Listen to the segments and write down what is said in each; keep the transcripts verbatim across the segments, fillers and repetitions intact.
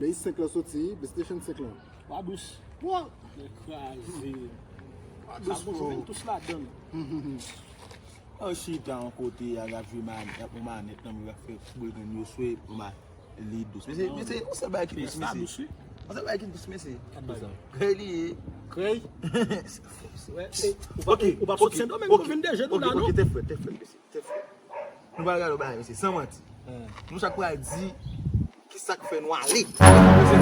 Base senk lan soti, PlayStation senk lan. Pa dous. Wa, Nèg kraze. pa Sa dous, bouch bro. vin tous ladann. An chita yon kote, a ap jwe manèt, ap yon manèt nan men, ap fè boul grenn yo swe, yon ma li dous. Mesye, mesye, yon sèl bagay ki dous, Sa mesye. dous wi. Yon sèl bagay ki dous, mesye. Gad bagay. Krèy li ye. Krèy. Ou pa- Ok, ou pa sot ok, Sendomeng ok, pou vin deje nou ok, la non. Ok, tè frèt, tè frèt, mesye, tè frèt. Nou pa gade bagay, mesye, san manti. Eh. Nou chak pral di ki sa k fè nou ale. Mesye,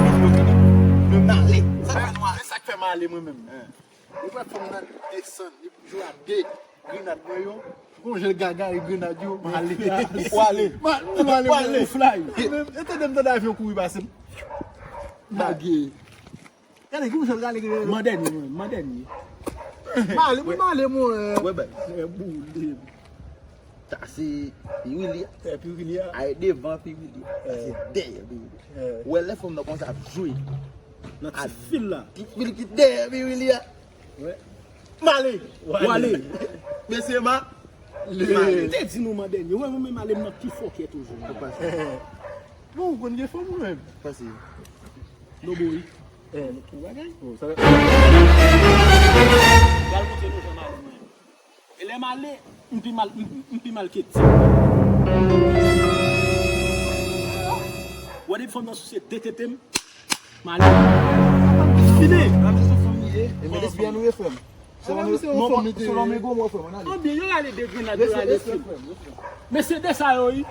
nou ale. Sa k fè nou ale. Sa k fè m ale mwen menm. Ou wè fanm nan desann, li jwe a de grenad mwen yo. Gon jan l gaga e grenad yo, m ale. Ou ale. Ma- M ale, Ou ale. Ou fly. E tande m tande avyon kouri pase m. Lage. Gade, gon jan l gade grenad. Man dènye mwen, man dènye. M ale, mwen m ale, mwen. Wè, bèl. Nèg boule. Sa se Piwili. Tè Piwili a. Ay devan Piwili. Sa se dèyè Piwili. Eh. Wè lè fanm nan konsa ap jwe. Nan ti fil la. Piwili ki dèyè Piwili a. Wè. M ale. Ou ale. Mesye ma. Mwen te di nou man dènye. Wè mwen menm ale m nan pi fòkè toujou. Bon, ou konn gen fanm ou menm. Pase. No boy. Eh, nou tou bagay. Pral montre nou jan m ale mwen. E lè m ale, m pi mal, m m pi mal ke ti. Wè depi fanm nan souse de tete m. M ale. Fini. E men lesbiyèn ou ye frè m. Selon Ah, men se yon fanm li te ye. Selon men gwo mwen frè m, ann ale. Konbyen yo rale de grenad yo rale fil. Mesye de sa yo wi.